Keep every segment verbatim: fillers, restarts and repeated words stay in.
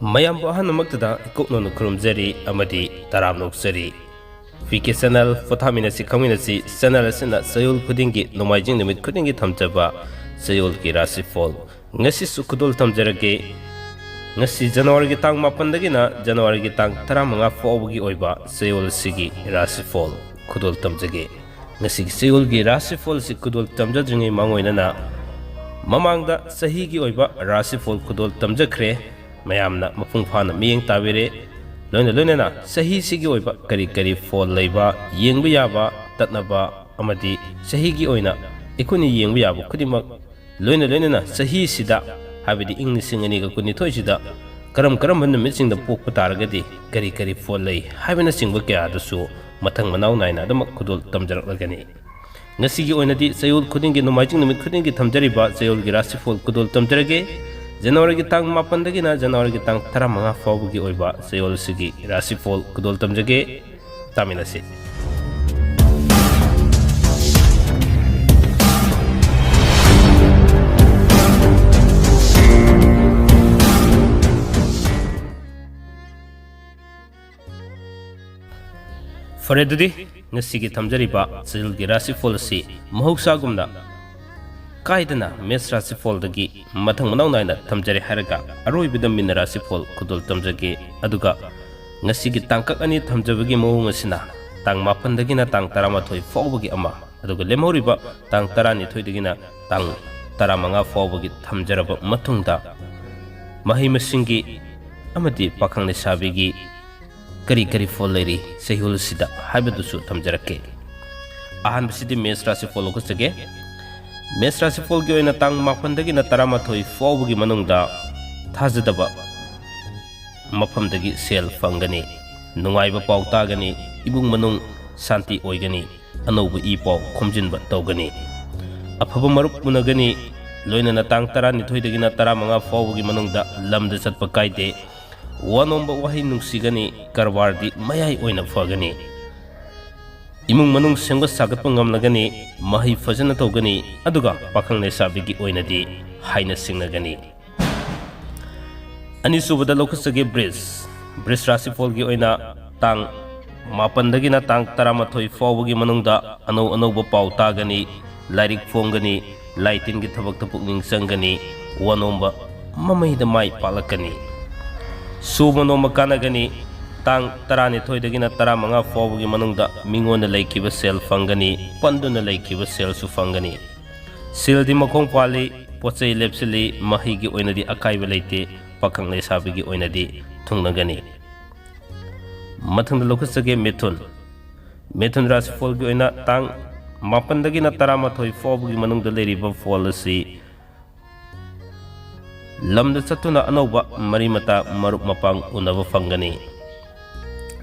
ꯃꯌꯥꯝꯕꯨ ꯑꯍꯥꯟꯕꯃꯛꯇꯗ ꯏꯀꯨꯞꯅꯅ ꯈꯨꯔꯨꯝꯖꯔꯤ ꯑꯃꯗꯤ ꯇꯔꯥꯝꯅ ꯑꯣꯛꯆꯔꯤ꯫ ꯄꯤ ꯀꯦ ꯆꯦꯅꯦꯜ ꯄꯣꯊꯥꯃꯤꯟꯅꯁꯤ ꯈꯪꯃꯤꯟꯅꯁꯤ ꯆꯦꯅꯦꯜ ꯑꯁꯤꯅ ꯆꯌꯣꯜ ꯈꯨꯗꯤꯡꯒꯤ ꯅꯣꯡꯃꯥꯏꯖꯤꯡ ꯅꯨꯃꯤꯠ ꯈꯨꯗꯤꯡꯒꯤ ꯊꯝꯖꯕ ꯆꯌꯣꯜꯒꯤ ꯔꯥꯁꯤꯐꯣꯜ ꯉꯁꯤꯁꯨ ꯈꯨꯗꯣꯜ ꯊꯝꯖꯔꯒꯦ꯫ ꯉꯁꯤ ꯖꯅꯋꯥꯔꯤꯒꯤ ꯇꯥꯡ ꯃꯥꯄꯟꯗꯒꯤꯅ ꯖꯅꯋꯥꯔꯤꯒꯤ ꯇꯥꯡ ꯇꯔꯥꯃꯉꯥ ꯐꯥꯎꯕꯒꯤ ꯑꯣꯏꯕ ꯆꯌꯣꯜ ꯑꯁꯤꯒꯤ ꯔꯥꯁꯤꯐꯣꯜ ꯈꯨꯗꯣꯜ ꯇꯝꯖꯒꯦ꯫ ꯉꯁꯤꯒꯤ ꯆꯌꯣꯜꯒꯤ ꯔꯥꯁꯤꯐꯣꯜ ꯑꯁꯤ ꯈꯨꯗꯣꯜ ꯇꯝꯖꯗ꯭ꯔꯤꯉꯩ ꯃꯥꯡꯑꯣꯏꯅꯅ ꯃꯃꯥꯡꯗ ꯆꯍꯤꯒꯤ ꯑꯣꯏꯕ ꯔꯥꯁꯤꯐꯣꯜ ꯈꯨꯗꯣꯜ ꯇꯝꯖꯈ꯭ꯔꯦ꯫ ꯃꯌꯥꯝꯅ ꯃꯄꯨꯡ ꯐꯥꯅ ꯃꯤꯠꯌꯦꯡ ꯇꯥꯕꯤꯔꯦ꯫ ꯂꯣꯏꯅ ꯂꯣꯏꯅꯅ ꯆꯍꯤꯁꯤꯒꯤ ꯑꯣꯏꯕ ꯀꯔꯤ ꯀꯔꯤ ꯐꯣꯜ ꯂꯩꯕ, ꯌꯦꯡꯕ ꯌꯥꯕ, ꯇꯠꯅꯕ ꯑꯃꯗꯤ ꯆꯍꯤꯒꯤ ꯑꯣꯏꯅ ꯑꯩꯈꯣꯏꯅ ꯌꯦꯡꯕ ꯌꯥꯕ ꯈꯨꯗꯤꯡꯃꯛ, ꯂꯣꯏꯅ ꯂꯣꯏꯅꯅ ꯆꯍꯤꯁꯤꯗ, ꯍꯥꯏꯕꯗꯤ ꯏꯪ ꯂꯤꯁꯤꯡ ꯑꯅꯤꯒ ꯀꯨꯟꯅꯤꯊꯣꯏꯁꯤꯗ ꯀꯔꯝ ꯀꯔꯝꯕ ꯅꯨꯃꯤꯠꯁꯤꯡꯗ ꯄꯣꯛꯄ ꯇꯥꯔꯒꯗꯤ ꯀꯔꯤ ꯀꯔꯤ ꯐꯣꯜ ꯂꯩ ꯍꯥꯏꯕꯅꯆꯤꯡꯕ ꯀꯌꯥ ꯑꯗꯨꯁꯨ ꯃꯊꯪ ꯃꯅꯥꯎ ꯅꯥꯏꯅ ꯑꯗꯨꯃꯛ ꯈꯨꯗꯣꯜ ꯇꯝꯖꯔꯛꯂꯒꯅꯤ꯫ ꯉꯁꯤꯒꯤ ꯑꯣꯏꯅꯗꯤ ꯆꯌꯣꯜ ꯈꯨꯗꯤꯡꯒꯤ, ꯅꯣꯡꯃꯥꯏꯖꯤꯡ ꯅꯨꯃꯤꯠ ꯈꯨꯗꯤꯡꯒꯤ ꯊꯝꯖꯔꯤꯕ ꯆꯌꯣꯜꯒꯤ ꯔꯥꯁꯤꯐꯣꯜ ꯈꯨꯗꯣꯜ ꯇꯝꯖꯔꯒꯦ꯫ ꯖꯅꯋꯥꯔꯤꯒꯤ ꯇꯥꯡ ꯃꯥꯄꯟꯗꯒꯤꯅ ꯖꯅꯋꯥꯔꯤꯒꯤ ꯇꯥꯡ ꯇꯔꯥꯃꯉꯥ ꯐꯥꯎꯕꯒꯤ ꯑꯣꯏꯕ ꯆꯌꯣꯜ ꯑꯁꯤꯒꯤ ꯔꯥꯁꯤꯐꯣꯜ ꯈꯨꯗꯣꯜ ꯇꯝꯖꯒꯦ꯫ ꯇꯥꯃꯤꯟꯅꯁꯤ꯫ ꯐꯔꯦ, ꯑꯗꯨꯗꯤ ꯉꯁꯤꯒꯤ ꯊꯝꯖꯔꯤꯕ ꯆꯌꯣꯜꯒꯤ ꯔꯥꯁꯤꯐꯣꯜ ꯑꯁꯤ ꯃꯍꯧꯁꯥꯒꯨꯝꯅ ꯀꯥꯏꯗꯅ ꯃꯦꯁ ꯔꯥꯁꯤꯐꯣꯜꯗꯒꯤ ꯃꯊꯪ ꯃꯅꯥꯎ ꯅꯥꯏꯅ ꯊꯝꯖꯔꯦ ꯍꯥꯏꯔꯒ, ꯑꯔꯣꯏꯕꯗ ꯃꯤꯟ ꯔꯥꯁꯤꯐꯣꯜ ꯈꯨꯗꯣꯜ ꯇꯝꯖꯒꯦ꯫ ꯑꯗꯨꯒ ꯉꯁꯤꯒꯤ ꯇꯥꯡꯀꯛ ꯑꯅꯤ ꯊꯝꯖꯕꯒꯤ ꯃꯑꯣꯡ ꯑꯁꯤꯅ ꯇꯥꯡ ꯃꯥꯄꯟꯗꯒꯤꯅ ꯇꯥꯡ ꯇꯔꯥꯃꯥꯊꯣꯏ ꯐꯥꯎꯕꯒꯤ ꯑꯃ, ꯑꯗꯨꯒ ꯂꯦꯝꯍꯧꯔꯤꯕ ꯇꯥꯡ ꯇꯔꯥꯅꯤꯊꯣꯏꯗꯒꯤꯅ ꯇꯥꯡ ꯇꯔꯥꯃꯉꯥ ꯐꯥꯎꯕꯒꯤ ꯊꯝꯖꯔꯕ ꯃꯇꯨꯡꯗ, ꯃꯍꯩ ꯃꯁꯤꯡꯒꯤ ꯑꯃꯗꯤ ꯄꯥꯈꯪ ꯂꯩꯁꯥꯕꯤꯒꯤ ꯀꯔꯤ ꯀꯔꯤ ꯐꯣꯜ ꯂꯩꯔꯤ ꯆꯌꯣꯜ ꯑꯁꯤꯗ ꯍꯥꯏꯕꯗꯨꯁꯨ ꯊꯝꯖꯔꯛꯀꯦ꯫ ꯑꯍꯥꯟꯕꯁꯤꯗꯤ ꯃꯦꯁ ꯔꯥꯁꯤꯐꯣꯜ ꯂꯧꯈꯠꯆꯒꯦ꯫ ꯃꯦꯁ ꯔꯥꯁꯤꯐꯣꯜꯒꯤ ꯑꯣꯏꯅ ꯇꯥꯡ ꯃꯥꯄꯟꯗꯒꯤꯅ ꯇꯔꯥꯃꯥꯊꯣꯏ ꯐꯥꯎꯕꯒꯤ ꯃꯅꯨꯡꯗ ꯊꯥꯖꯗꯕ ꯃꯐꯝꯗꯒꯤ ꯁꯦꯜ ꯐꯪꯒꯅꯤ꯫ ꯅꯨꯡꯉꯥꯏꯕ ꯄꯥꯎ ꯇꯥꯒꯅꯤ꯫ ꯏꯃꯨꯡ ꯃꯅꯨꯡ ꯁꯥꯟꯇꯤ ꯑꯣꯏꯒꯅꯤ꯫ ꯑꯅꯧꯕ ꯏ ꯄꯥꯎ ꯈꯣꯝꯖꯤꯟꯕ ꯇꯧꯒꯅꯤ꯫ ꯑꯐꯕ ꯃꯔꯨꯞ ꯎꯅꯒꯅꯤ꯫ ꯂꯣꯏꯅꯅ ꯇꯥꯡ ꯇꯔꯥꯅꯤꯊꯣꯏꯗꯒꯤꯅ ꯇꯔꯥꯃꯉꯥ ꯐꯥꯎꯕꯒꯤ ꯃꯅꯨꯡꯗ ꯂꯝꯗ ꯆꯠꯄ ꯀꯥꯏꯗꯦ꯫ ꯋꯥ ꯅꯣꯝꯕ ꯋꯥꯍꯩ ꯅꯨꯡꯁꯤꯒꯅꯤ꯫ ꯀꯔꯕꯥꯔꯗꯤ ꯃꯌꯥꯏ ꯑꯣꯏꯅ ꯐꯒꯅꯤ꯫ ꯏꯃꯨꯡ ꯃꯅꯨꯡ ꯁꯦꯝꯒꯠ ꯁꯥꯒꯠꯄ ꯉꯝꯂꯒꯅꯤ꯫ ꯃꯍꯩ ꯐꯖꯅ ꯇꯧꯒꯅꯤ꯫ ꯑꯗꯨꯒ ꯄꯥꯈꯪ ꯂꯩꯁꯥꯕꯤꯒꯤ ꯑꯣꯏꯅꯗꯤ ꯍꯥꯏꯅ ꯁꯤꯡꯅꯒꯅꯤ꯫ ꯑꯅꯤꯁꯨꯕꯗ ꯂꯧꯈꯠꯆꯒꯦ ꯕ꯭ꯔꯤꯖ꯫ ꯕ꯭ꯔꯤꯖ ꯔꯥꯁꯤꯐꯣꯜꯒꯤ ꯑꯣꯏꯅ ꯇꯥꯡ ꯃꯥꯄꯟꯗꯒꯤꯅ ꯇꯥꯡ ꯇꯔꯥꯃꯥꯊꯣꯏ ꯐꯥꯎꯕꯒꯤ ꯃꯅꯨꯡꯗ ꯑꯅꯧ ꯑꯅꯧꯕ ꯄꯥꯎ ꯇꯥꯒꯅꯤ, ꯂꯥꯏꯔꯤꯛ ꯐꯣꯡꯒꯅꯤ, ꯂꯥꯏ ꯇꯤꯟꯒꯤ ꯊꯕꯛꯇ ꯄꯨꯛꯅꯤꯡ ꯆꯪꯒꯅꯤ, ꯋꯥꯅꯣꯝꯕ ꯃꯃꯩꯗ ꯃꯥꯏ ꯄꯥꯛꯂꯛꯀꯅꯤ꯫ ꯁꯨꯕ ꯅꯣꯝꯕ ꯀꯥꯟꯅꯒꯅꯤ꯫ ꯇꯥꯡ ꯇꯔꯥꯅꯤꯊꯣꯏꯗꯒꯤꯅ ꯇꯔꯥꯃꯉꯥ ꯐꯥꯎꯕꯒꯤ ꯃꯅꯨꯡꯗ ꯃꯤꯉꯣꯟꯗ ꯂꯩꯈꯤꯕ ꯁꯦꯜ ꯐꯪꯒꯅꯤ, ꯄꯟꯗꯨꯅ ꯂꯩꯈꯤꯕ ꯁꯦꯜꯁꯨ ꯐꯪꯒꯅꯤ꯫ ꯁꯦꯜꯗꯤ ꯃꯈꯣꯡ ꯄꯥꯜꯂꯤ, ꯄꯣꯠ ꯆꯩ ꯂꯦꯞꯁꯤꯜꯂꯤ, ꯃꯍꯩꯒꯤ ꯑꯣꯏꯅꯗꯤ ꯑꯀꯥꯏꯕ ꯂꯩꯇꯦ, ꯄꯥꯈꯪ ꯂꯩꯁꯥꯕꯤꯒꯤ ꯑꯣꯏꯅꯗꯤ ꯊꯨꯡꯅꯒꯅꯤ꯫ ꯃꯊꯪꯗ ꯂꯧꯈꯠꯆꯒꯦ ꯃꯤꯊꯨꯟ꯫ ꯃꯤꯊꯨꯟ ꯔꯥꯁꯤꯐꯣꯜꯒꯤ ꯑꯣꯏꯅ ꯇꯥꯡ ꯃꯥꯄꯟꯗꯒꯤꯅ ꯇꯔꯥꯃꯥꯊꯣꯏ ꯐꯥꯎꯕꯒꯤ ꯃꯅꯨꯡꯗ ꯂꯩꯔꯤꯕ ꯐꯣꯜ ꯑꯁꯤ ꯂꯝꯗ ꯆꯠꯇꯨꯅ ꯑꯅꯧꯕ ꯃꯔꯤ ꯃꯇꯥ ꯃꯔꯨꯞ ꯃꯄꯥꯡ ꯎꯅꯕ ꯐꯪꯒꯅꯤ꯫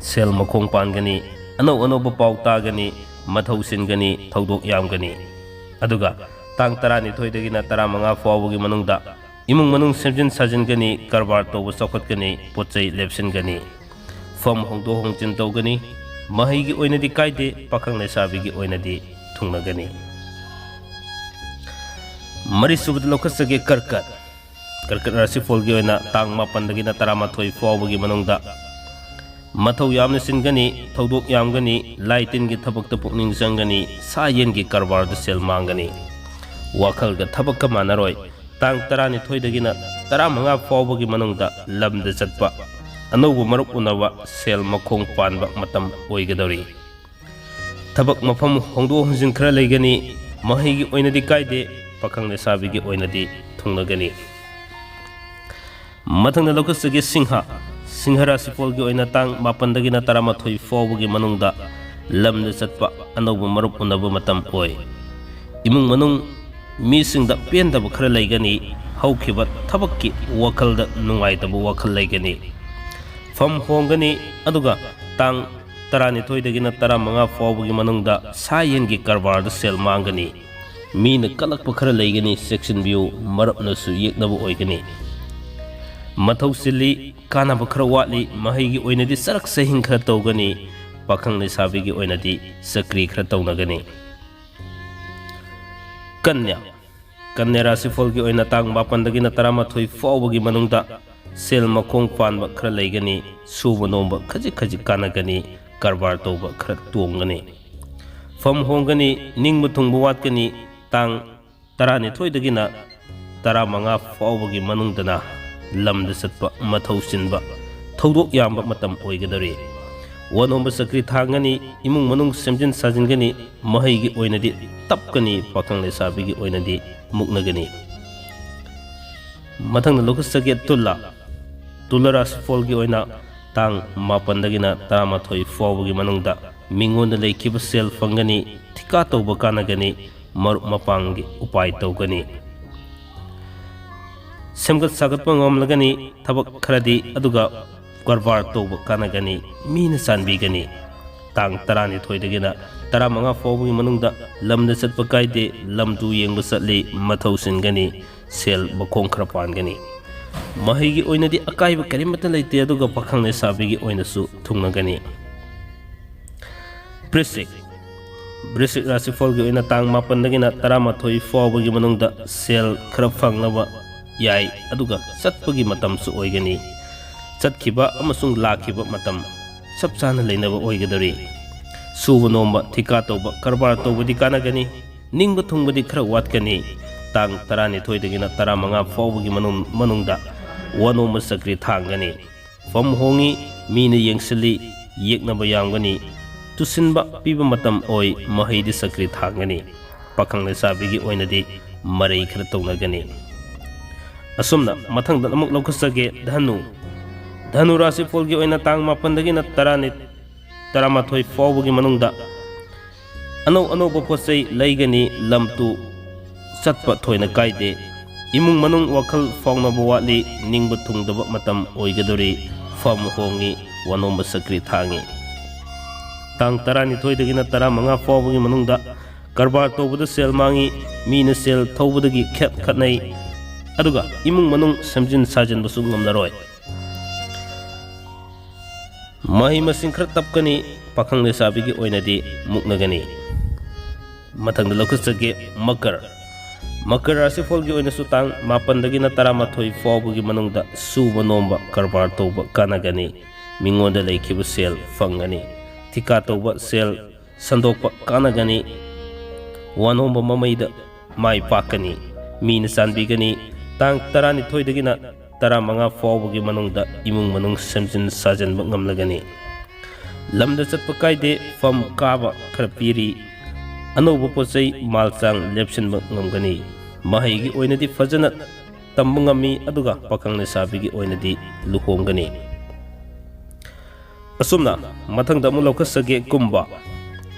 ꯁꯦꯜ ꯃꯈꯣꯡ ꯄꯥꯟꯒꯅꯤ, ꯑꯅꯧ ꯑꯅꯧꯕ ꯄꯥꯎ ꯇꯥꯒꯅꯤ, ꯃꯊꯧ ꯁꯤꯟꯒꯅꯤ, ꯊꯧꯗꯣꯛ ꯌꯥꯝꯒꯅꯤ꯫ ꯑꯗꯨꯒ ꯇꯥꯡ ꯇꯔꯥꯅꯤꯊꯣꯏꯗꯒꯤꯅ ꯇꯔꯥꯃꯉꯥ ꯐꯥꯎꯕꯒꯤ ꯃꯅꯨꯡꯗ ꯏꯃꯨꯡ ꯃꯅꯨꯡ ꯁꯦꯝꯖꯤꯟ ꯁꯥꯖꯤꯟꯒꯅꯤ, ꯀꯔꯕꯥꯔ ꯇꯧꯕ ꯆꯥꯎꯈꯠꯀꯅꯤ, ꯄꯣꯠ ꯆꯩ ꯂꯦꯞꯁꯤꯟꯒꯅꯤ, ꯐꯝ ꯍꯣꯡꯗꯣꯛ ꯍꯣꯡꯖꯤꯟ ꯇꯧꯒꯅꯤ, ꯃꯍꯩꯒꯤ ꯑꯣꯏꯅꯗꯤ ꯀꯥꯏꯗꯦ, ꯄꯥꯈꯪ ꯂꯩꯁꯥꯕꯤꯒꯤ ꯑꯣꯏꯅꯗꯤ ꯊꯨꯡꯅꯒꯅꯤ꯫ ꯃꯔꯤꯁꯨꯕꯗ ꯂꯧꯈꯠꯆꯒꯦ ꯀꯔꯀꯠ꯫ ꯀꯔꯀꯠ ꯔꯥꯁꯤꯐꯣꯜꯒꯤ ꯑꯣꯏꯅ ꯇꯥꯡ ꯃꯥꯄꯟꯗꯒꯤꯅ ꯇꯔꯥꯃꯥꯊꯣꯏ ꯐꯥꯎꯕꯒꯤ ꯃꯅꯨꯡꯗ ꯃꯊꯧ ꯌꯥꯝꯅ ꯆꯤꯟꯒꯅꯤ, ꯊꯧꯗꯣꯛ ꯌꯥꯝꯒꯅꯤ, ꯂꯥꯏ ꯇꯤꯟꯒꯤ ꯊꯕꯛꯇ ꯄꯨꯛꯅꯤꯡ ꯆꯪꯒꯅꯤ, ꯁꯥ ꯌꯦꯟꯒꯤ ꯀꯔꯕꯥꯔꯗ ꯁꯦꯜ ꯃꯥꯡꯒꯅꯤ꯫ ꯋꯥꯈꯜꯒ ꯊꯕꯛꯀ ꯃꯥꯟꯅꯔꯣꯏ꯫ ꯇꯥꯡ ꯇꯔꯥꯅꯤꯊꯣꯏꯗꯒꯤꯅ ꯇꯔꯥꯃꯉꯥ ꯐꯥꯎꯕꯒꯤ ꯃꯅꯨꯡꯗ ꯂꯝꯗ ꯆꯠꯄ, ꯑꯅꯧꯕ ꯃꯔꯨꯞ ꯎꯅꯕ, ꯁꯦꯜ ꯃꯈꯣꯡ ꯄꯥꯟꯕ ꯃꯇꯝ ꯑꯣꯏꯒꯗꯧꯔꯤ꯫ ꯊꯕꯛ ꯃꯐꯝ ꯍꯣꯡꯗꯣꯛ ꯍꯣꯡꯖꯤꯟ ꯈꯔ ꯂꯩꯒꯅꯤ, ꯃꯍꯩꯒꯤ ꯑꯣꯏꯅꯗꯤ ꯀꯥꯏꯗꯦ, ꯄꯥꯈꯪ ꯂꯩꯁꯥꯕꯤꯒꯤ ꯑꯣꯏꯅꯗꯤ ꯊꯨꯡꯅꯒꯅꯤ꯫ ꯃꯊꯪꯗ ꯂꯧꯈꯠꯆꯒꯦ ꯁꯤꯡꯍ꯫ ꯁꯤꯡꯍ ꯔꯥꯁꯤꯐꯣꯜꯒꯤ ꯑꯣꯏꯅ ꯇꯥꯡ ꯃꯥꯄꯟꯗꯒꯤꯅ ꯇꯔꯥꯃꯥꯊꯣꯏ ꯐꯥꯎꯕꯒꯤ ꯃꯅꯨꯡꯗ ꯂꯝꯗ ꯆꯠꯄ, ꯑꯅꯧꯕ ꯃꯔꯨꯞ ꯎꯅꯕ ꯃꯇꯝ ꯑꯣꯏ꯫ ꯏꯃꯨꯡ ꯃꯅꯨꯡ ꯃꯤꯁꯤꯡꯗ ꯄꯦꯟꯗꯕ ꯈꯔ ꯂꯩꯒꯅꯤ, ꯍꯧꯈꯤꯕ ꯊꯕꯛꯀꯤ ꯋꯥꯈꯜꯗ ꯅꯨꯡꯉꯥꯏꯇꯕ ꯋꯥꯈꯜ ꯂꯩꯒꯅꯤ꯫ ꯐꯝ ꯍꯣꯡꯒꯅꯤ, ꯑꯗꯨꯒ ꯇꯥꯡ ꯇꯔꯥꯅꯤꯊꯣꯏꯗꯒꯤꯅ ꯇꯔꯥꯃꯉꯥ ꯐꯥꯎꯕꯒꯤ ꯃꯅꯨꯡꯗ ꯁꯥ ꯌꯦꯟꯒꯤ ꯀꯔꯕꯥꯔꯗ ꯁꯦꯜ ꯃꯥꯡꯒꯅꯤ꯫ ꯃꯤꯅ ꯀꯜꯂꯛꯄ ꯈꯔ ꯂꯩꯒꯅꯤ, ꯆꯦꯛꯁꯤꯟꯕꯤꯌꯨ, ꯃꯔꯨꯞꯅꯁꯨ ꯌꯦꯛꯅꯕ ꯑꯣꯏꯒꯅꯤ꯫ ꯃꯊꯧ ꯆꯤꯜꯂꯤ, ꯀꯥꯟꯅꯕ ꯈꯔ ꯋꯥꯠꯂꯤ, ꯃꯍꯩꯒꯤ ꯑꯣꯏꯅꯗꯤ ꯆꯔꯛ ꯆꯍꯤꯡ ꯈꯔ ꯇꯧꯒꯅꯤ, ꯄꯥꯈꯪ ꯂꯩꯁꯥꯕꯤꯒꯤ ꯑꯣꯏꯅꯗꯤ ꯆꯀ꯭ꯔꯤ ꯈꯔ ꯇꯧꯅꯒꯅꯤ꯫ ꯀꯟꯌꯥ꯫ ꯀꯟꯌꯥ ꯔꯥꯁꯤꯐꯣꯜꯒꯤ ꯑꯣꯏꯅ ꯇꯥꯡ ꯃꯥꯄꯟꯗꯒꯤꯅ ꯇꯔꯥꯃꯥꯊꯣꯏ ꯐꯥꯎꯕꯒꯤ ꯃꯅꯨꯡꯗ ꯁꯦꯜ ꯃꯈꯣꯡ ꯄꯥꯟꯕ ꯈꯔ ꯂꯩꯒꯅꯤ, ꯁꯨꯕ ꯅꯣꯝꯕ ꯈꯖꯤꯛ ꯈꯖꯤꯛ ꯀꯥꯟꯅꯒꯅꯤ, ꯀꯔꯕꯥꯔ ꯇꯧꯕ ꯈꯔ ꯇꯣꯡꯒꯅꯤ꯫ ꯐꯝ ꯍꯣꯡꯒꯅꯤ, ꯅꯤꯡꯕ ꯊꯨꯡꯕ ꯋꯥꯠꯀꯅꯤ, ꯇꯥꯡ ꯇꯔꯥꯅꯤꯊꯣꯏꯗꯒꯤꯅ ꯇꯔꯥꯃꯉꯥ ꯐꯥꯎꯕꯒꯤ ꯃꯅꯨꯡꯗꯅ ꯂꯝꯗ ꯆꯠꯄ ꯃꯊꯧ ꯆꯤꯟꯕ ꯊꯧꯗꯣꯛ ꯌꯥꯝꯕ ꯃꯇꯝ ꯑꯣꯏꯒꯗꯧꯔꯤ꯫ ꯋꯥꯅꯣꯝꯕ ꯆꯀ꯭ꯔꯤ ꯊꯥꯡꯒꯅꯤ, ꯏꯃꯨꯡ ꯃꯅꯨꯡ ꯁꯦꯝꯖꯤꯟ ꯁꯥꯖꯤꯟꯒꯅꯤ, ꯃꯍꯩꯒꯤ ꯑꯣꯏꯅꯗꯤ ꯇꯞꯀꯅꯤ, ꯄꯥꯈꯪ ꯂꯩꯁꯥꯕꯤꯒꯤ ꯑꯣꯏꯅꯗꯤ ꯃꯨꯛꯅꯒꯅꯤ꯫ ꯃꯊꯪꯗ ꯂꯧꯈꯠꯆꯒꯦ ꯇꯨꯂꯥ꯫ ꯇꯨꯂꯥ ꯔꯥꯁꯤꯐꯣꯜꯒꯤ ꯑꯣꯏꯅ ꯇꯥꯡ ꯃꯥꯄꯟꯗꯒꯤꯅ ꯇꯔꯥꯃꯥꯊꯣꯏ ꯐꯥꯎꯕꯒꯤ ꯃꯅꯨꯡꯗ ꯃꯤꯉꯣꯟꯗ ꯂꯩꯈꯤꯕ ꯁꯦꯜ ꯐꯪꯒꯅꯤ, ꯊꯤꯀꯥ ꯇꯧꯕ ꯀꯥꯟꯅꯒꯅꯤ, ꯃꯔꯨꯞ ꯃꯄꯥꯡꯒꯤ ꯎꯄꯥꯏ ꯇꯧꯒꯅꯤ꯫ ꯁꯦꯝꯒꯠ ꯁꯥꯒꯠꯄ ꯉꯝꯂꯒꯅꯤ ꯊꯕꯛ ꯈꯔꯗꯤ, ꯑꯗꯨꯒ ꯀꯔꯕꯥꯔ ꯇꯧꯕ ꯀꯥꯟꯅꯒꯅꯤ, ꯃꯤꯅ ꯆꯥꯟꯕꯤꯒꯅꯤ꯫ ꯇꯥꯡ ꯇꯔꯥꯅꯤꯊꯣꯏꯗꯒꯤꯅ ꯇꯔꯥꯃꯉꯥ ꯐꯥꯎꯕꯒꯤ ꯃꯅꯨꯡꯗ ꯂꯝꯗ ꯆꯠꯄ ꯀꯥꯏꯗꯦ, ꯂꯝꯗꯨ ꯌꯦꯡꯕ ꯆꯠꯂꯤ, ꯃꯊꯧ ꯆꯤꯟꯒꯅꯤ, ꯁꯦꯜ ꯃꯈꯣꯡ ꯈꯔ ꯄꯥꯟꯒꯅꯤ꯫ ꯃꯍꯩꯒꯤ ꯑꯣꯏꯅꯗꯤ ꯑꯀꯥꯏꯕ ꯀꯔꯤꯃꯠꯇ ꯂꯩꯇꯦ, ꯑꯗꯨꯒ ꯄꯥꯈꯪ ꯂꯩꯁꯥꯕꯤꯒꯤ ꯑꯣꯏꯅꯁꯨ ꯊꯨꯡꯅꯒꯅꯤ꯫ ꯕ꯭ꯔꯤꯁꯤꯛ꯫ ꯕ꯭ꯔꯤꯁꯤꯛ ꯔꯥꯁꯤꯐꯜꯒꯤ ꯑꯣꯏꯅ ꯇꯥꯡ ꯃꯥꯄꯟꯗꯒꯤꯅ ꯇꯔꯥꯃꯥꯊꯣꯏ ꯐꯥꯎꯕꯒꯤ ꯃꯅꯨꯡꯗ ꯁꯦꯜ ꯈꯔ ꯐꯪꯅꯕ ꯌꯥꯏ, ꯑꯗꯨꯒ ꯆꯠꯄꯒꯤ ꯃꯇꯝꯁꯨ ꯑꯣꯏꯒꯅꯤ꯫ ꯆꯠꯈꯤꯕ ꯑꯃꯁꯨꯡ ꯂꯥꯛꯈꯤꯕ ꯃꯇꯝ ꯆꯞ ꯆꯥꯅ ꯂꯩꯅꯕ ꯑꯣꯏꯒꯗꯧꯔꯤ꯫ ꯁꯨꯕ ꯅꯣꯝꯕ, ꯊꯤꯀꯥ ꯇꯧꯕ, ꯀꯔꯕꯥꯔ ꯇꯧꯕꯗꯤ ꯀꯥꯟꯅꯒꯅꯤ꯫ ꯅꯤꯡꯕ ꯊꯨꯡꯕꯗꯤ ꯈꯔ ꯋꯥꯠꯀꯅꯤ꯫ ꯇꯥꯡ ꯇꯔꯥꯅꯤꯊꯣꯏꯗꯒꯤꯅ ꯇꯔꯥꯃꯉꯥ ꯐꯥꯎꯕꯒꯤ ꯃꯅꯨꯡ-, ꯃꯅꯨꯡꯗ ꯋꯥꯅꯣꯝꯕ ꯆꯀ꯭ꯔꯤ ꯊꯥꯡꯒꯅꯤ꯫ ꯐꯝ ꯍꯣꯡꯉꯤ, ꯃꯤꯅ ꯌꯦꯡꯁꯤꯜꯂꯤ, ꯌꯦꯛꯅꯕ ꯌꯥꯝꯒꯅꯤ꯫ ꯇꯨꯁꯤꯟꯕ ꯄꯤꯕ ꯃꯇꯝ ꯑꯣꯏ, ꯃꯍꯩꯗꯤ ꯆꯀ꯭ꯔꯤ ꯊꯥꯡꯒꯅꯤ꯫ ꯄꯥꯈꯪ ꯂꯩꯁꯥꯕꯤꯒꯤ ꯑꯣꯏꯅꯗꯤ ꯃꯔꯩ ꯈꯔ ꯇꯧꯅꯒꯅꯤ꯫ ꯑꯁꯨꯝꯅ ꯃꯊꯪꯗ ꯑꯃꯨꯛ ꯂꯧꯈꯠꯆꯒꯦ ꯙꯅꯨ꯫ ꯙꯅꯨ ꯔꯥꯁꯤꯐꯣꯜꯒꯤ ꯑꯣꯏꯅ ꯇꯥꯡ ꯃꯥꯄꯟꯗꯒꯤꯅ ꯇꯔꯥꯅꯤ-, ꯇꯔꯥꯃꯥꯊꯣꯏ ꯐꯥꯎꯕꯒꯤ ꯃꯅꯨꯡꯗ ꯑꯅꯧ ꯑꯅꯧꯕ ꯄꯣꯠ ꯆꯩ ꯂꯩꯒꯅꯤ, ꯂꯝ ꯇꯨ ꯆꯠꯄ ꯊꯣꯏꯅ ꯀꯥꯏꯗꯦ꯫ ꯏꯃꯨꯡ ꯃꯅꯨꯡ ꯋꯥꯈꯜ ꯐꯥꯎꯅꯕ ꯋꯥꯠꯂꯤ, ꯅꯤꯡꯕ ꯊꯨꯡꯗꯕ ꯃꯇꯝ ꯑꯣꯏꯒꯗꯧꯔꯤ, ꯐꯝ ꯍꯣꯡꯉꯤ, ꯋꯥꯅꯣꯝꯕ ꯆꯀ꯭ꯔꯤ ꯊꯥꯡꯉꯤ꯫ ꯇꯥꯡ ꯇꯔꯥꯅꯤꯊꯣꯏꯗꯒꯤꯅ ꯇꯔꯥꯃꯉꯥ ꯐꯥꯎꯕꯒꯤ ꯃꯅꯨꯡꯗ ꯀꯔꯕꯥꯔ ꯇꯧꯕꯗ ꯁꯦꯜ ꯃꯥꯡꯉꯤ, ꯃꯤꯅ ꯁꯦꯜ ꯊꯧꯕꯗꯒꯤ ꯈꯦꯠ ꯈꯠꯅꯩ, ꯑꯗꯨꯒ ꯏꯃꯨꯡ ꯃꯅꯨꯡ ꯁꯦꯝꯖꯤꯟ ꯁꯥꯖꯤꯟꯕꯁꯨ ꯉꯝꯂꯔꯣꯏ꯫ ꯃꯍꯩ ꯃꯁꯤꯡ ꯈꯔ ꯇꯞꯀꯅꯤ, ꯄꯥꯈꯪ ꯂꯩꯁꯥꯕꯤꯒꯤ ꯑꯣꯏꯅꯗꯤ ꯃꯨꯛꯅꯒꯅꯤ꯫ ꯃꯊꯪꯗ ꯂꯧꯈꯠꯆꯒꯦ ꯃꯀꯔ꯫ ꯃꯀꯔ ꯔꯥꯁꯤꯐꯣꯜꯒꯤ ꯑꯣꯏꯅꯁꯨ ꯇꯥꯡ ꯃꯥꯄꯟꯗꯒꯤꯅ ꯇꯔꯥꯃꯥꯊꯣꯏ ꯐꯥꯎꯕꯒꯤ ꯃꯅꯨꯡꯗ ꯁꯨꯕ ꯅꯣꯝꯕ ꯀꯔꯕꯥꯔ ꯇꯧꯕ ꯀꯥꯟꯅꯒꯅꯤ꯫ ꯃꯤꯉꯣꯟꯗ ꯂꯩꯈꯤꯕ ꯁꯦꯜ ꯐꯪꯒꯅꯤ꯫ ꯊꯤꯀꯥ ꯇꯧꯕ ꯁꯦꯜ ꯁꯟꯗꯣꯛꯄ ꯀꯥꯟꯅꯒꯅꯤ꯫ ꯋꯥꯅꯣꯝꯕ ꯃꯃꯩꯗ ꯃꯥꯏ ꯄꯥꯛꯀꯅꯤ꯫ ꯃꯤꯅ ꯆꯥꯟꯕꯤꯒꯅꯤ꯫ ꯇꯥꯡ ꯇꯔꯥꯅꯤꯊꯣꯏꯗꯒꯤꯅ ꯇꯔꯥꯃꯉꯥ ꯐꯥꯎꯕꯒꯤ ꯃꯅꯨꯡꯗ ꯏꯃꯨꯡ ꯃꯅꯨꯡ ꯁꯦꯝꯖꯤꯟ ꯁꯥꯖꯤꯟꯕ ꯉꯝꯂꯒꯅꯤ꯫ ꯂꯝꯗ ꯆꯠꯄ ꯀꯥꯏꯗꯦ, ꯐꯝ ꯀꯥꯕ ꯈꯔ ꯄꯤꯔꯤ꯫ ꯑꯅꯧꯕ ꯄꯣꯠ ꯆꯩ ꯃꯥꯜ ꯆꯥꯡ ꯂꯦꯞꯁꯤꯟꯕ ꯉꯝꯒꯅꯤ꯫ ꯃꯍꯩꯒꯤ ꯑꯣꯏꯅꯗꯤ ꯐꯖꯅ ꯇꯝꯕ ꯉꯝꯃꯤ, ꯑꯗꯨꯒ ꯄꯥꯈꯪ ꯂꯩꯁꯥꯕꯤꯒꯤ ꯑꯣꯏꯅꯗꯤ ꯂꯨꯍꯣꯡꯒꯅꯤ꯫ ꯑꯁꯨꯝꯅ ꯃꯊꯪꯗ ꯑꯃꯨꯛ ꯂꯧꯈꯠꯆꯒꯦ꯫ ꯀꯨꯝꯕ,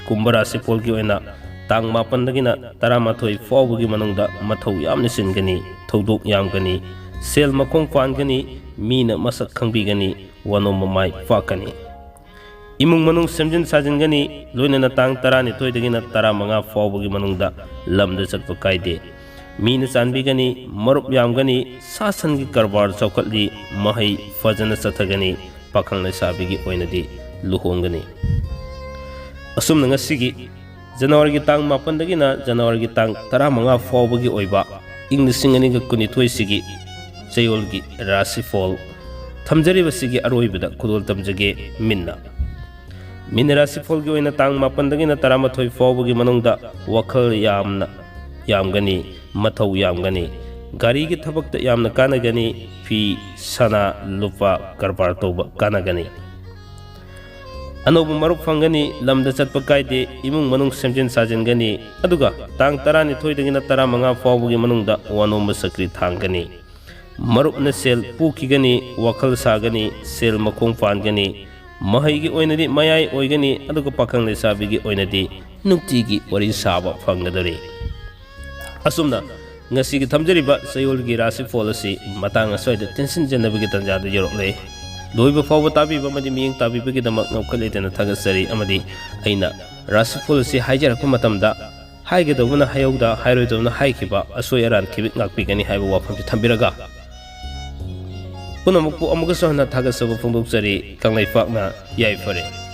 ꯀꯨꯝꯕ ꯔꯥꯁꯤꯐꯣꯜꯒꯤ ꯑꯣꯏꯅ ꯇꯥꯡ ꯃꯥꯄꯟꯗꯒꯤꯅ ꯇꯔꯥꯃꯥꯊꯣꯏ ꯐꯥꯎꯕꯒꯤ ꯃꯅꯨꯡꯗ ꯃꯊꯧ ꯌꯥꯝꯅ ꯆꯤꯟꯒꯅꯤ, ꯊꯧꯗꯣꯛ ꯌꯥꯝꯒꯅꯤ, ꯁꯦꯜ ꯃꯈꯣꯡ ꯄꯥꯟꯒꯅꯤ, ꯃꯤꯅ ꯃꯁꯛ ꯈꯪꯕꯤꯒꯅꯤ, ꯋꯥꯅꯣꯝꯕ ꯃꯥꯏ ꯄꯥꯛꯀꯅꯤ꯫ ꯏꯃꯨꯡ ꯃꯅꯨꯡ ꯁꯦꯝꯖꯤꯟ ꯁꯥꯖꯤꯟꯒꯅꯤ, ꯂꯣꯏꯅꯅ ꯇꯥꯡ ꯇꯔꯥꯅꯤꯊꯣꯏꯗꯒꯤꯅ ꯇꯔꯥꯃꯉꯥ ꯐꯥꯎꯕꯒꯤ ꯃꯅꯨꯡꯗ ꯂꯝꯗ ꯆꯠꯄ ꯀꯥꯏꯗꯦ꯫ ꯃꯤꯅ ꯆꯥꯟꯕꯤꯒꯅꯤ, ꯃꯔꯨꯞ ꯌꯥꯝꯒꯅꯤ, ꯁꯥ ꯁꯟꯒꯤ ꯀꯔꯕꯥꯔ ꯆꯥꯎꯈꯠꯂꯤ, ꯃꯍꯩ ꯐꯖꯅ ꯆꯠꯊꯒꯅꯤ, ꯄꯥꯈꯪ ꯂꯩꯁꯥꯕꯤꯒꯤ ꯑꯣꯏꯅꯗꯤ ꯂꯨꯍꯣꯡꯒꯅꯤ꯫ ꯑꯁꯨꯝꯅ ꯉꯁꯤꯒꯤ ꯖꯅꯋꯥꯔꯤꯒꯤ ꯇꯥꯡ ꯃꯥꯄꯟꯗꯒꯤꯅ ꯖꯅꯋꯥꯔꯤꯒꯤ ꯇꯥꯡ ꯇꯔꯥꯃꯉꯥ ꯐꯥꯎꯕꯒꯤ ꯑꯣꯏꯕ ꯏꯪ ꯂꯤꯁꯤꯡ ꯑꯅꯤꯒ ꯀꯨꯟꯅꯤꯊꯣꯏꯁꯤꯒꯤ ꯆꯌꯣꯜꯒꯤ ꯔꯥꯁꯤꯐꯣꯜ ꯊꯝꯖꯔꯤꯕꯁꯤꯒꯤ ꯑꯔꯣꯏꯕꯗ ꯈꯨꯗꯣꯜ ꯇꯝꯖꯒꯦ꯫ ꯃꯤꯟꯅ, ꯃꯤꯟꯅ ꯔꯥꯁꯤꯐꯣꯜꯒꯤ ꯑꯣꯏꯅ ꯇꯥꯡ ꯃꯥꯄꯟꯗꯒꯤꯅ ꯇꯔꯥꯃꯥꯊꯣꯏ ꯐꯥꯎꯕꯒꯤ ꯃꯅꯨꯡꯗ ꯋꯥꯈꯜ ꯌꯥꯝꯅ ꯌꯥꯝꯒꯅꯤ, ꯃꯊꯧ ꯌꯥꯝꯒꯅꯤ, ꯒꯥꯔꯤꯒꯤ ꯊꯕꯛꯇ ꯌꯥꯝꯅ ꯀꯥꯟꯅꯒꯅꯤ, ꯐꯤ, ꯁꯅꯥ, ꯂꯨꯄꯥ ꯀꯔꯕꯥꯔ ꯇꯧꯕ ꯀꯥꯟꯅꯒꯅꯤ꯫ ꯑꯅꯧꯕ ꯃꯔꯨꯞ ꯐꯪꯒꯅꯤ, ꯂꯝꯗ ꯆꯠꯄ ꯀꯥꯏꯗꯦ, ꯏꯃꯨꯡ ꯃꯅꯨꯡ ꯁꯦꯝꯖꯤꯟ ꯁꯥꯖꯤꯟꯒꯅꯤ, ꯑꯗꯨꯒ ꯇꯥꯡ ꯇꯔꯥꯅꯤꯊꯣꯏꯗꯒꯤꯅ ꯇꯔꯥꯃꯉꯥ ꯐꯥꯎꯕꯒꯤ ꯃꯅꯨꯡꯗ ꯋꯥꯅꯣꯝꯕ ꯆꯀ꯭ꯔꯤ ꯊꯥꯡꯒꯅꯤ꯫ ꯃꯔꯨꯞꯅ ꯁꯦꯜ ꯄꯨꯈꯤꯒꯅꯤ, ꯋꯥꯈꯜ ꯁꯥꯒꯅꯤ, ꯁꯦꯜ ꯃꯈꯣꯡ ꯄꯥꯟꯒꯅꯤ꯫ ꯃꯍꯩꯒꯤ ꯑꯣꯏꯅꯗꯤ ꯃꯌꯥꯏ ꯑꯣꯏꯒꯅꯤ, ꯑꯗꯨꯒ ꯄꯥꯈꯪ ꯂꯩꯁꯥꯕꯤꯒꯤ ꯑꯣꯏꯅꯗꯤ ꯅꯨꯡꯇꯤꯒꯤ ꯋꯥꯔꯤ ꯁꯥꯕ ꯐꯪꯒꯗꯧꯔꯤ꯫ ꯑꯁꯨꯝꯅ ꯉꯁꯤꯒꯤ ꯊꯝꯖꯔꯤꯕ ꯆꯌꯣꯜꯒꯤ ꯔꯥꯁꯤꯐꯣꯜ ꯑꯁꯤ ꯃꯇꯥꯡ ꯑꯁ꯭ꯋꯥꯏꯗ ꯇꯦꯟꯁꯤꯟꯖꯅꯕꯒꯤ ꯇꯥꯟꯖꯥꯗꯨ ꯌꯧꯔꯛꯂꯦ꯫ ꯂꯣꯏꯕ ꯐꯥꯎꯕ ꯇꯥꯕꯤꯕ ꯑꯃꯗꯤ ꯃꯤꯠꯌꯦꯡ ꯇꯥꯕꯤꯕꯒꯤꯗꯃꯛ ꯉꯝꯈꯩ ꯂꯩꯇꯅ ꯊꯥꯒꯠꯆꯔꯤ, ꯑꯃꯗꯤ ꯑꯩꯅ ꯔꯥꯁꯤꯐꯣꯜ ꯑꯁꯤ ꯍꯥꯏꯖꯔꯛꯄ ꯃꯇꯝꯗ ꯍꯥꯏꯒꯗꯧꯕꯅ ꯍꯥꯏꯍꯧꯗ, ꯍꯥꯏꯔꯣꯏꯗꯧꯕꯅ ꯍꯥꯏꯈꯤꯕ, ꯑꯁꯣꯏ ꯑꯔꯥꯟ ꯈꯤꯕꯤꯛ ꯉꯥꯛꯄꯤꯒꯅꯤ ꯍꯥꯏꯕ ꯋꯥꯐꯝꯁꯤ ꯊꯝꯕꯤꯔꯒ, ꯄꯨꯝꯅꯃꯛꯄꯨ ꯑꯃꯨꯛꯀꯁꯨ ꯍꯟꯅ ꯊꯥꯒꯠꯆꯕ ꯐꯣꯡꯗꯣꯛꯆꯔꯤ꯫ ꯀꯪꯂꯩꯄꯥꯛꯅ ꯌꯥꯏꯐꯔꯦ꯫